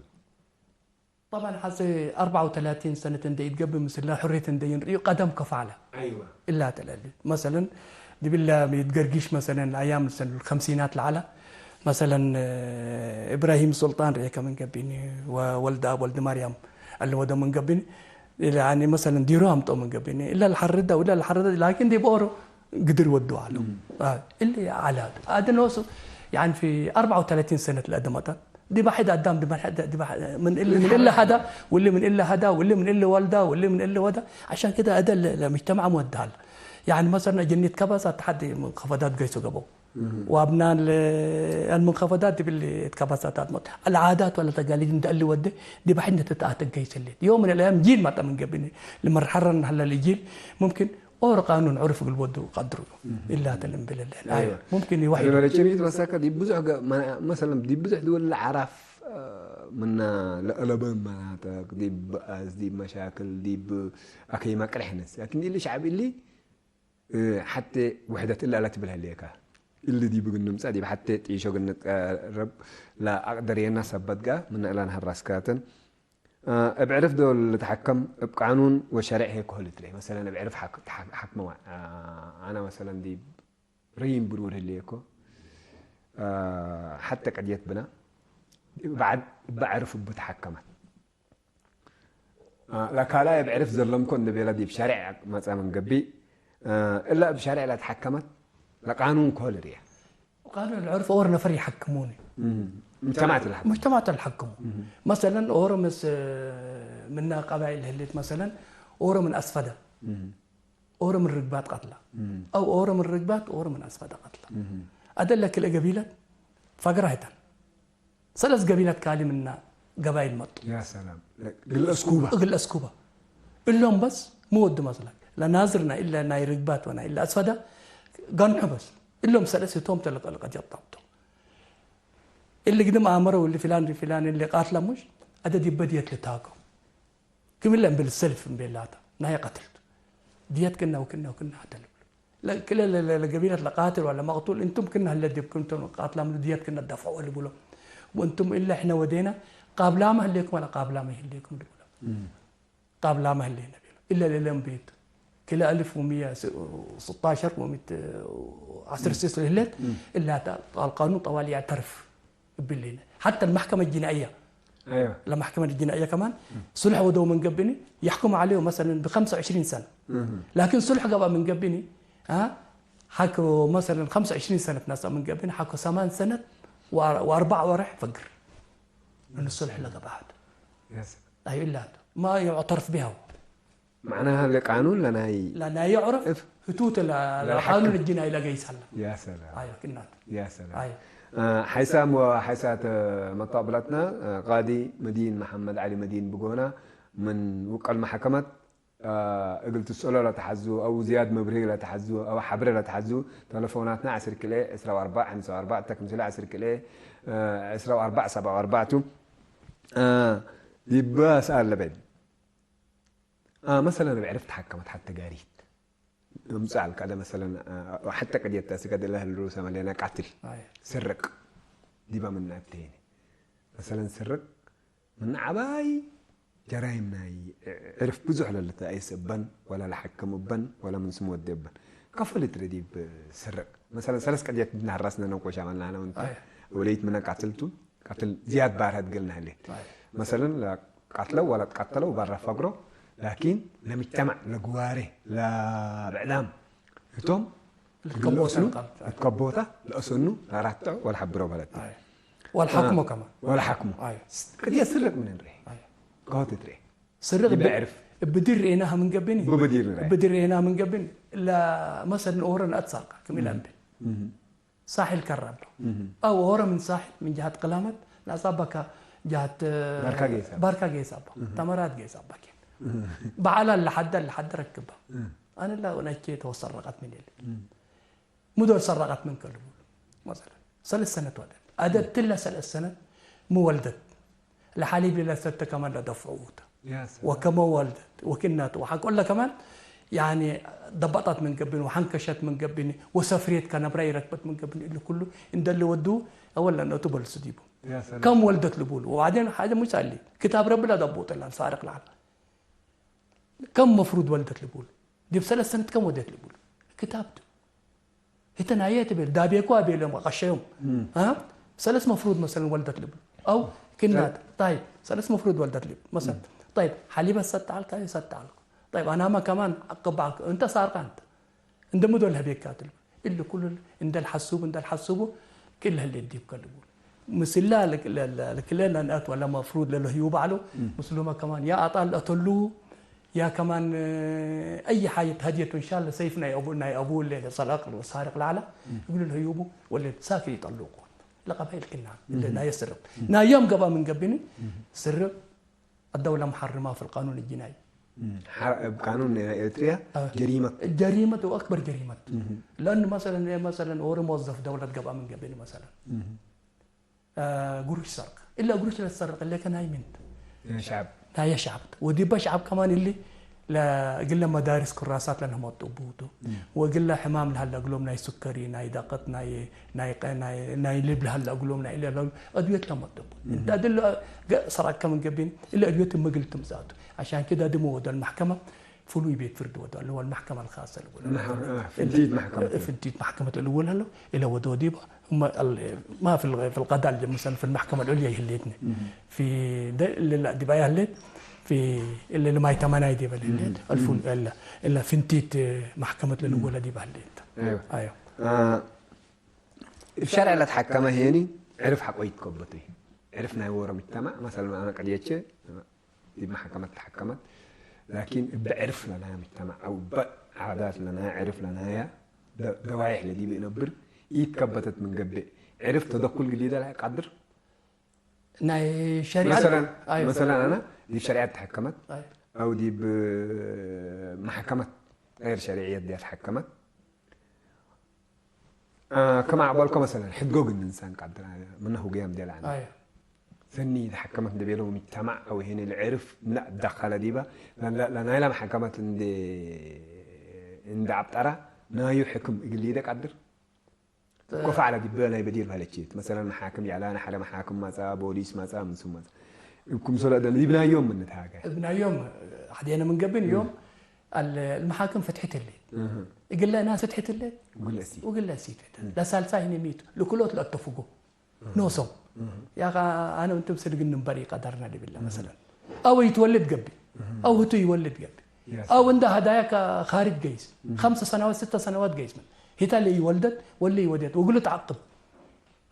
ጠብዐን ሐዜ አርበዓ ወተላቲን ሰነት እንዴ ኢትገብእ ምስለ ሕርየት እንዴ ይንርእዩ ቀደም ከፋለ። አይዋ። እላ ተለሊ። መሰለን፣ ዲብለ ሚት ገርጊሽ መሰለን፣ አያም ሰን ከምሲናት ለዐለ፣ መሰለን፣ እብራሂም ሱልጣን ርኤከ ምን ገብኒ፣ ወወልድ አብ ወልድ ማርያም አለ ወደ ምን ገብኒ፣ ያኒ መሰለን ዲሮ አምጦ ምን ገብኒ፣ እለ ለሐርዳ ወእለ ለሐርዳ፣ ላኪን ዲብ ኦሮ ግድር ወዱ አለው። እም። አ፣ እለ አላት። አድኖሱ፣ ያኒ ፊ አርበዓ ወተላቲን ሰነት ለአድመጠን፣ ዲበ ሕድ አዳም፣ ዲበ ሕድ፣ ዲበ ሕድ፣ ምን እሊ፣ ምን እሊ ሀዳ፣ ወእሊ ምን እሊ ሀዳ፣ ወእሊ ምን እሊ ወልዳ፣ ወእሊ ምን እሊ ወዳ። ዐሻን ከደ አደ ለ-፣ ለምጅተማዕ ምወድሃል። ያኒ መሰለን እጅኒ ትከባሳት ተሐድ መንከፈዳት ገይሶ ገበው። እህ። ወአብናን ለ-፣ አልመንከፈዳት ዲብሊ ትከባሳት አትመጥ። አልዓዳት ወለተቃሊድ እንደ እሊ ወዴ ዲበ ሕድ እንተ ተአተ ገይስ ህሌት። ዮም ምን አልአያም ጂል መጠ ምን ገብኒ። ለመርሐረን ሀለ ለጂል ሙምኪን ኦር ቃኑን ዑርፍ እግል ወዱ ቀድሩ እህ። ኢላ ተልም ብለለን። አይዋ። አይዋ። ሙምኪን ይወሕድ። ለበለችም ይትመሰከ ዲብ ብዙሕ ገ-፣ መ-፣ መሰለን ዲብ ብዙሕ ድወል ለዓራፍ፣ አ፣ ምና ለአለበን መናጠቅ፣ ዲብ በአስ፣ ዲብ መሻክል፣ ዲብ አከይ መቅርሕ ነስ። ላኪን እሊ ሸዕብ እሊ፣ እ፣ ሐቴ ውሕደት እላ ለትብል ህሌከ። እሊ ዲብ እግል ንምጸእ ዲብ ሐቴ ጢሾ እግል ንትቀረብ ለአቅደርየና ሰበት ገአ ምነ እላን ሐራስካትን። አ፣ እብ ዕርፍ ዶል ልትሐከም እብ ቃኑን ወሸሬዕ ህዬ ከሆ ልትሌ። መሰለን፣ እብ ዕርፍ ሐክ-፣ ተሐ-፣ ሐክመ ዋ-፣ አ፣ አነ መሰለን፣ ዲብ ረይም ብሩር ህሌኮ፣ አ፣ ሐተ ቀድየት ብና፣ እብ ዐድ፣ እብ ዕርፍ እቡ ተሐከመት። አ፣ ለካላይ እብ ዕርፍ ዘለምኮ እንዴ ቤለ ዲብ ሸሬዕ መጽአ ምን ገብእ፣ አ፣ እለ እብ ሸሬዕ ለተሐከመት ለቃኑን ከሆ ልርኤ። ቃኑን ለዕርፍ ኦር ነፈር ይሐክሙኒ። እም። ሙጅተማዕት ለሐክሙ። ሙጅተማዕት ለሐክሙ። እም። መሰለን፣ ኦሮ ምስ፣ ምና ቀባይል ህሌት፣ መሰለን፣ ኦሮ ምን አስፈደ። እም። ኦሮ ምን ርግባት ቀትላ። እም። አው ኦሮ ምን ርግባት፣ ኦሮ ምን አስፈደ ቀትላ። እም። አደለ ክልኤ ገቢለት ፈግራ ህተን። ሰለስ ገቢለት ካሊ ምና ገባይል መጡ። ያ ሰላም። እግል አስኩበ። እግል አስኩበ። እሎም በስ ምወዱ መስለክ። ለናዝር ናይ እለ ናይ ርግባት ወናይ እለ አስፈደ ገንሑ በስ። እሎም ሰለስ ህቶም ተ ለቀ-፣ ለቀጀጣብቶ። እሊ ግድም አመረው እሊ ፊላን ፊላን እሊ ቃትለ ሙሽ አደ ዲበ ድየት ልታከው። ክም እለ እምብል ሰልፍ እምቤላታ ናይ ቀትልት። ድየት ክና ወክና ወክና ሐተ ልብሉ። ለ-፣ ክለ ለ-፣ ለ-፣ ለገቢለት ለቃትል ወለ መቅቱል እንቱም ክና ህለ ዲብኩም እንቱም ቃትላም ድየት ክና ደፍዖ ልብሎ። ወእንቱም እለ ሕነ ወዴና ቃብላመ ህሌኩም ወለ ቃብላመ ይህሌኩም ልብሎ። እም። ቃብላመ ህሌነ ቤሎ። እለ ለለም ቤት ክለ አልፍ ወምየ ስ-፣ ስጣሸር ወምት ዐስር እም። ስስ ህሌት እም። እላታ አልቃኑን ጠዋል ያዕተርፍ እብሊነ። ሐተ አልመሕከመ ጅናእየ አይዋ። ለመሕከመ ጅናእየ ከማን እም። ሱልሕ ወደው ምን ገብኒ የሕኩሙ ዐለዩ መሰለን ብኸምሰ ወዕሽሪን ሰነ። እም። ላኪን ሱልሕ ገብአ ምን ገብኒ፣ አ፣ ሐክ መሰለን ኸምሰ ወዕሽሪን ሰነት ናሳ ምን ገብኒ ሐክ ሰማን ሰነት ወአር-፣ ወአርበዕ ወርሕ ፈግር። እን ሱልሕ ለገብአ ሐድ። ያ ሰላም። አዩ እላቱ ማ ዩዕተርፍ ቢሃ። መዕናሃ ለቃኑን ለናይ ለናይ ዩዕረፍ እፍ። ህቱት ለ-፣ ለሐክም። ለቃኑን እጅ ናይ ለገይስ ሀለ። ያ ሰላም። አዮ፣ ክናት። ያ ሰላም። አዮ። አ፣ ሐይሳም ወሐይሳት መጣብላትና፣ አ፣ ቃዲ መዲን መሐመድ ዐሊ መዲን ብጎና፣ ምን ውቀል መሐከመት፣ አ፣ እግል ትስአሎ ለተሐዙ፣ አው ዝያድ መብርሂ ለተሐዙ፣ አው ሐብሬ ለተሐዙ፣ ተለፎናትና ዐስር ክልኤ ዕስራ ወአርበዕ ሐምሳ ወአርበዕ፣ ተክምስለ ዐስር ክልኤ፣ አ፣ ዕስራ ወአርበዕ ሰብዓ ወአርበዕ ቱ። አ፣ ዲበ ሰኣል ለበይን። አ፣ መሰለን እብ ዕርፍ ተሐከመት ሐተ ጋሪት። እምጽእ አልካ ደ መሰለን፣ አ፣ ሐተ ቅድየት ተስገድ እለ ህሉ ሰመሌና ቃትል፣ አየ። ስርቅ፣ ዲበ ምነ እብቴኒ። መሰለን ስርቅ፣ ምን ዐባይ ጀራይም ናይ ዕርፍ ብዙሕ ለልትአየስ እበን፣ ወለ ለሐክም እበን፣ ወለ ምን ስም ወዴ እበን። ከፎ ልትረ ዲብ ስርቅ። መሰለን ሰለስ ቅድየት እድነ ሐረስነ ነንቆሻ መናነ ወንተ አየ። ወለይት ምነ ቃትል ቱ፣ ቃትል ዝያድ ባርሀ እግልነ ህሌት። አየ። መሰለን ለቃትለው ወለ ትቃተለው ባራ ፈግሮ፣ ላኪን ለምጅተማዕ ለግዋሬ ለብዕዳም ህቶም ልትከቦ እግል ለአስኑ ተንቀል። ልትከቦታ ለአሰኑ ለአራትዖ ወለሐብሮ በለት። አይ። ወልሐክሞ አ፣ ከማን። ወልሐክሞ። አይ። ቅድየ ስርቅ ምን እንርኤ? አይ። ከሆት ትርኤ? ስርቅ እብ-፣ ብዕርፍ። እብ ድር ሬናህ ምን ገብኒ? እብ ድር ሬናህ። እብ ድር ሬናህ ምን ገብኒ? ለመሰል ንኦረ ነአትሳልቃ ክም እህ። ኢለአንብል። እህ። ሳሕል ከራብ ዶ። እህ። አው ኦረ ምን ሳሕል ምን ጀሀት ቅላመት ነአጻባካ ጀሀት ባርካ ጌሳባ። ባርካ ጌሳባ። እህ። ተመራት ጌሳባ ኬን። እህ። በዐላ ለሐደ ለሐደ ረክባ። እህ። አነ ላ ወነቼ ተወሰረቀት ምን የለ። እህ። ምዶል ሰረቀት ምን ከልቡ መሰለን ሰለስ ሰነት ወደት አደትለ ሰለስ ሰነት ምወልደት ለሐሊብ ለሰተ ከማን ለደፍዑ ተ። ያ ሰላም። ወከመ ወልደት ወክናት ወሐቆለ ከማን ያኒ ደባጣት ምን ገብን ወሐንከሸት ምን ገብን ወሰፍሬት ከነብራ ይረክበት ምን ገብን እሊ ኩሉ እንደለ ወዱ አወለ ነቱ በልሱ ዲቡ። ያ ሰላም። ከም ወልደት ልቡሉ ወባዕዴን ሐደ ሙሳሊ ክታብ ረቢ ለደቡጥ ላል ሳርቅ ለዓል ከም መፍሩድ ወልደት ልቡሉ ዲብ ሰለስ ሰነት ከም ወደት ልቡሉ ክታብ ቱ። ህተ ናየ ትቤል፣ ዳቤኮ አቤሎም ቀሸዮም። እም። አ? ሰለስ መፍሩድ መሰለን ወልደት ልብል። አው ክናት፣ ሰ- ጣይብ፣ ሰለስ መፍሩድ ወልደት ልብል። መሰለን፣ እም። ጣይብ፣ ሐሊበት ሰጥ አልካ፣ ሰጥ አልኩ። ጣይብ፣ አናማ ከማን አቀባልኩ። እንተ ሳርቃ እንተ። እንደ ምዶል ለህቤካ ትልብል። እሊ ኩሉ እንደ ልሐስቡ፣ እንደ ልሐስቡ፣ ክል ህሌት ዲብከ ልቡል። ምስላ ለክ-፣ ለ-፣ ለ-፣ ለክለ ለንአት ወለ መፍሩድ ለለህዩ በዕሉ፣ እም። ምስሉመ ከማን ያ አጣል ለአተሉ፣ ያ ከማን፣ አይ ሓጀት ሀድየቱ እንሻለ ሰይፍ ናይ አቡ፣ ናይ አቡ እለ ለሰረቅ ወሳርቅ ለዐለ፣ እም። እግሉ ለህዩቡ ወለ ሳክል ይጠልቁ። ለቀባይል ክና፣ እም። እለ ናይ ስርቅ። እም። ናዮም ገባ ምን ገብኒ፣ እም። ስርቅ አደውለ መሐርማ ፊል ቃኑን እጅናይ። እም። ሐር-፣ እብ ቃኑን ኤርትርያ አዎ። ጀሪመት። ጀሪመት ወአክበር ጀሪመት። እም። ለአኑ መሰለን፣ መሰለን ኦሮ መወዘፍ ደውለት ገብአ ምን ገብኒ መሰለን። እም። አ፣ ግሩሽ ሰርቅ። እለ ግሩሽ ለትሰርቅ እለ ከናይ ምንት? ናይ ሸዕብ። ናይ ሸዕብ። ወዲበ ሸዕብ ከማን እሊ ለእግለ መዳርስ ክራሳት ለነመጡ ቡቱ። እም። ወእግለ ሕማም ለሀለ እግሎም ናይ ሱከሪ፣ ናይ ደቀት፣ ናይ ናይ ቀ-፣ ናይ፣ ናይ ልብ ለሀለ እግሎም ናይ እለ ለአድዌት ለመጠቡ። እም። እንተ እድል ገ-፣ ሰራቅከ ምን ገብን፣ እለ አድዌት እምግል ትምጻቱ። አሻን ክደ ድሞ ወደ አልመሕከመ ፍሉይ ቤት ፍርድ ወደ አለ ወልመሕከመ አልኻሰ ልወለ። መሕ-፣ አ፣ ፍንቲት መሕከመት። ፍንቲት መሕከመት ልወለ አለ፣ እለ ወደ ወዲባ፣ እመ አል-፣ ማ ፊል፣ ፊል ቀዳ አልጀምሰን ፊል መሕከመ አልዑልያ ይህሌትነ። እም። ፊ ደ-፣ እለ ዲባያ ህሌት፣ ፊ እለ ልማይ ተመናይ ዲበ ህሌት፣ እም። አልፉን እም። እለ፣ እለ ፍንቲት መሕከመት እም። ለልወለ ዲባ ህሌት። አይዋ። አይዋ። አ፣ እብ ሸርዕ ለትሐከመ ሄኒ፣ ዕርፍ ሐቆ ይትከበቱ። ዕርፍ ናይ ዎሮ ምጅተማዕ፣ መሰለን፣ አነ ቀድየቼ፣ ዲብ መሐከመት ተሐከመት፣ ላኪን እበ ዕርፍ ለናያ ምጅተማዕ፣ አው እበ ዓዳት ለናያ፣ ዕርፍ ለናያ፣ ደ-፣ ደዋይሕ ለዲብ ኢነብር፣ ኢትከበተት ምን ገብእ፣ ዕርፍ ተደኩል ግሊደ ለቀድር። ናይ ሸሪዐት መሰለን፣ አይ። መሰለን፣ አነ ዲብ ሸሪዐት ተሐከመት፣ አይ። አው ዲብ መሐከመት ገይር ሸሪዕየት ዲያ ተሐከመት፣ አ፣ ክም አቅበልኮ መሰለን፣ ሕድጎ እግል ንንሳን ቀድር፣ ምነ ሁግያም ዴል ዐነ። አየ። ሰኒ ተሐከመት እንዴ ቤለው ምጅተማዕ አው ሄኒ ለዕርፍ ምን አትደከለ ዲበ፣ ለ-፣ ለ-፣ ለናይለ መሐከመት እንዴ፣ እንዴ አብጠረ፣ ናዩ ሕክም እግል ሊደ ቀድር። እ፣ ኮፋ ዐለ ዲበ ናይ በዲር በህለችት። መሰለን፣ መሓክም ጀዕላነ፣ ሐደ መሓክም መጽአ፣ ቦሊስ መጽአ፣ ምን ስም መጽአ። እብ ክምሰለ እደን ዲብ ናዮም ምን ንትሃገ። እብ ናዮም ሐዴነ ምን ገብን እም። ዮም፣ አል-፣ አልመሓክም ፍትሕት ህሌት። እህ። እግለ ናስ ፍትሕት ህሌት። እግለ እሲት። ወእግለ እሲት ፍትሕት። እም። ለሳልሳይ ህኔ ሚቱ፣ ለክልኦት ለአተፍጎ። እህ። ኖሶም። እህ። ያኻ አነ ወእንቱም ስድግን ንንበር ኢቀደርነ ልብል እህ። መሰለን። አው ይትወልድ ገብእ። እህ። አው ህቱ ይወልድ ገብእ። ያ አው ሰላም። እንደ ሀዳያ ከ-፣ ካርጅ ገይስ። እህ። ኸምሰ ሰነዋት፣ ስተ ሰነዋት ገይስ ምን። ሂታ ለኢወልደት ወለ ኢወዴት ወእግሉ ተዐቅብ።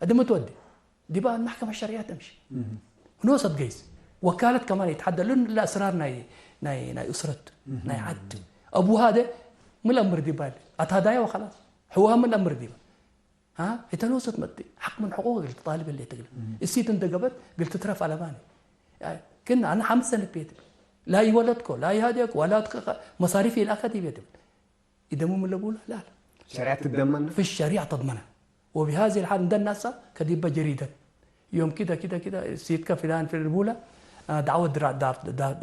አድመ ትወዴ። ዲበ አልመሕከመ ሸርዕየት እምሺ። እህ። ኖሰት ገይስ። ወካለት ከማን ይትሐደል። ለእስራር ናይ፣ ናይ፣ ናይ እስረት፣ እህ። ናይ ዐድ። አቡሃ ደ ምን ለአምር ዲበ አለ። አታዳየ ወኸላስ። ሕዋሃ ምን ለአምር ዲበ። ሀ? እተ ኖሰት መጥእ ሐቅ ምን ሕቁቅ እግል ትጣልብ ህሌት እግለ። እም። እሲት እንደ ገበት እግል ትትረፍ አለባኒ። ክን አነ ሐምስ ሰነት ቤት ላ ይወለድኮ፣ ላ ይሃዴኮ፣ ወላ ትከ-፣ መሳሪፍ ይልአከ ዲብ ቤት እብል። ኢደሙ ምን ለቡላ? ላ፣ ላ። ሸሪዐት ትደመና? في الشريعة تضمنها. وبهذه الحال እንደ ናሳ ከዲበ ጀሪደት ዮም ኪደ ኪደ ኪደ እሲትከ ፊላን ፊል ልቡላ አ፣ ዳዕወት ድራ-፣ ዳር-፣ ዳር-፣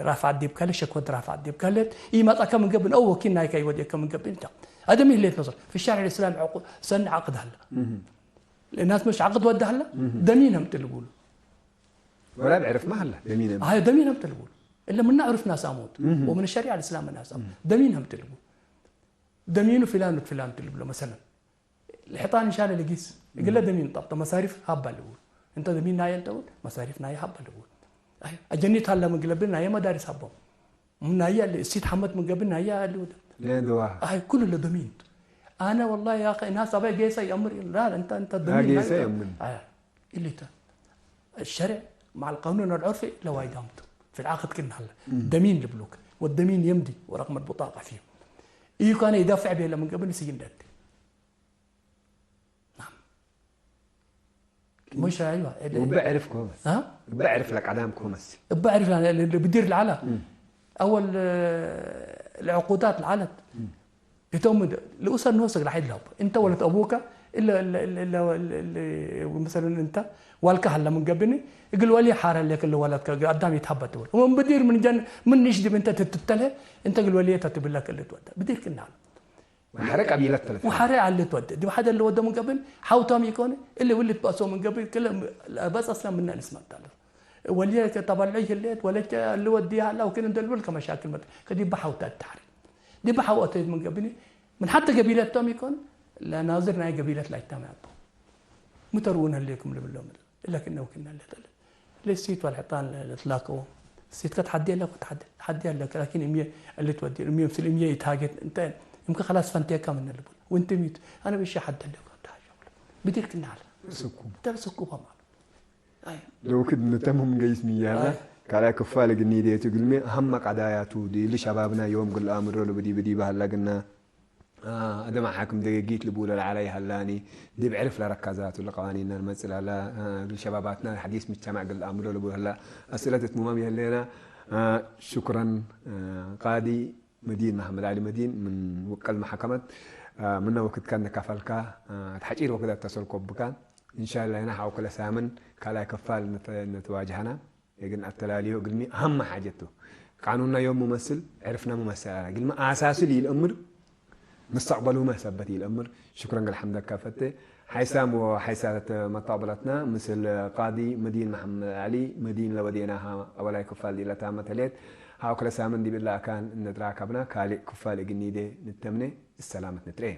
ራፍዓት ዲብ ከለ፣ ሸክወት ራፍዓት ዲብ ከለ፣ ኢመጽአከ ምን ገብእ፣ አው ወኪል ናይከ ኢወድየከ ምን ገብእ እንተ። አደም ህሌት ነዞር። ፊ ሸርዕ ልእስላም ዕቁ-፣ ሰኒ ዓቅድ ሀለ። እህ። ለእናስ መሽ ዓቅድ ወደ ሀለ፣ እህ። ደሚን አምጥ ልቡሉ። ወላ ብዕርፍ ማ ሀለ፣ ደሚን አምጥ። አይ፣ ደሚን አምጥ ልቡሉ። እለ ምነ ዕርፍ ናስ አሞት። እህ። ወምን ሸሪዓ ልእስላም ናስ አሞት። እህ። ደሚን አምጥ ልቡሉ። ደሚኑ ፊላን ወፊላን ትልብሎ መሰለን። ለሕጣን እንሻለ ልጊስ፣ እግለ እም። ደሚን ጠብጠ መሳሪፍ ሀባ ልውል። እንተ ደሚን ናየ እንተ ውል፣ መሳሪፍ ናየ ሀባ ልውል። አይ፣ አጀኒት ሀላ ምን ግለብል ናየ መዳሪስ ሀቦም። ምን ናየ አለ፣ እሲት ሐመት ምን ገብል ናየ አለ ወደ። ለእንደዋ። አይ፣ ኩሉ ለደሚን። አነ ወላሂ ያ አኸ፣ እናስ አባይ ጌሰ ይአምር፣ ላ፣ እንተ፣ እንተ ያ ደሚን ጌሰ ናየ። ይአምር። አይ፣ ኢሊተ። الشرع مع القانون العرفي ለዋይ ዳምቱ። في العقد ክና ሀለ። እም። ደሚን ልብሉክ። والدمين يمضي ورقم البطاقة فيه. ኢዩ ካነ ይዳፍዕ ቤለ ምን ገብል ንስይ እንደት። ናም። ሙሽ አይዋ፣ እለ-፣ እበ ዕርፍ ኮመስ። አ? እበ ዕርፍ ለቀዳም ኮመስ። እበ ዕርፍ ለ-፣ ለ-፣ ለ-፣ ብዲር ለዐላ። እም። አወል፣ እ፣ ለዕቁዳት ለዐለት። እም። እቶም ድ-፣ ልኡሰን ንወስክ ለሐይድ ለሀቡ። እንተ ወለት አቡከ፣ እለ፣ እለ፣ እለ፣ እለ፣ እለ፣ እለ፣ መሰለን እንተ ዋልካ ሀለ ምን ገብኒ፣ እግል ወልየ ሓረ ሌክ እለ ወለትከ፣ እግል አዳም ይትሀበ ትብል። ወምን ብዲር ምን ጀን፣ ምን ንሽ ዲብ እንተ ትትተልሄ፣ እንተ እግል ወልየ ተትብለክ እለ ትወደ። ብዲር ክና ሀለ። ወሐረ ቀቢለት ተለፈ። ወሐረ አለ ትወደ። ዲብ ሐደ ለወደ ምን ገብን፣ ሐውቶም ኢኮን፣ እለ ውልድ በእሶ ምን ገብን፣ ክለ በጸስና ምነ ንስመጣለ። ወልየ ከተበልዑ ህሌት፣ ወለቸ እለ ወዲ ሀላ፣ ወክን እንደ ልብል ከመሻክል መጥ-፣ ከዲበ ሐውታ ተሐሪ። ዲበ ሐው አተይት ምን ገብኒ፣ ምን ሐተ ገቢለቶም ኢኮን፣ ለናዝር ናይ ገቢለት ላይታመ አቦ። ሙተርውን ህሌኩም ልብሎም። ለክነ ወክነ ለተለ። ለሲት ወልሕጣን ለትላከዎ። ሲት ከተሐዴ ለኩ ተሐዴ፣ ተሐዴ ለክ፣ ላኪን እምዬ እሊ ትወዴ፣ እምዬ ምስል እምዬ ይትሃጌት፣ እንተ እምከ ከላስ ፈንቴካ ምን ልቡል። ወእንተ ሚት፣ አነ ብሻ ሐደ ለኩ ተሃጀ። ብዲር ክነ ሀለ። ስኩም። ተለ ስኩባ ማለት። አይ። ለወክድ ንተምም ገይስ ምያላ፣ አይ። ካልኣይ ክፋል እግል ኒዴቱ እግልሚ አሀመ ቀዳያቱ፣ ዲሊ ሸባብና ዮም እግል አምሮ ለብዲ ብዲ በህላ ግና፣ አ፣ አደም ሓክም ደገጊት ልቡለ ለዐለ ይሀላኒ፣ ዲብ ዕርፍ ለረካዛቱ ለቀዋኒንና ልመጽእ ለሀላ፣ አ፣ እግል ሸባባትና ሐዲስ ምጅተማዕ እግል አምሮ ልቡለ ህላ አስእለት እት ሙማም ይሀሌና። አ፣ ሹክረን፣ አ፣ ቃዲ መዲን መሐመድ ዐሊ መዲን ምን ውቀል መሐከመት፣ አ፣ ምነ ወክድካ እንካፈልካ፣ አ፣ ተሐጪር ወክድ አተሰልኮ ብካ። እንሻላ ህና ሐው ክለ ሳምን ካልኣይ ክፋል ነተ-፣ ነትዋጅሀና። እግል አተላልዮ እግልሚ አሀመ ሓጀት ቱ። ቃኑንና ዮም ሙመስል፣ ዕርፍና ሙመሰል አነ። እግልሚ አሳሱ ለኢልአምር፣ ምስተቅበሉመ ሰበት ኢልአምር። ሽክረን እግል ሐምደካ ፈቴ። ሓይሳም ወሓይሳት መጣብለትና ምስል ቃዲ መዲን መሐመድ ዐሊ መዲን ለወዴናሃ አወላይ ክፋል ዲብለ ታመት ህሌት። ሐው ክለ ሳምን ዲብ እለ አካን እንትራከብና ካልእ ክፋል እግል ኒዴ ንተምኔ። እሰላመት ንትርኤ።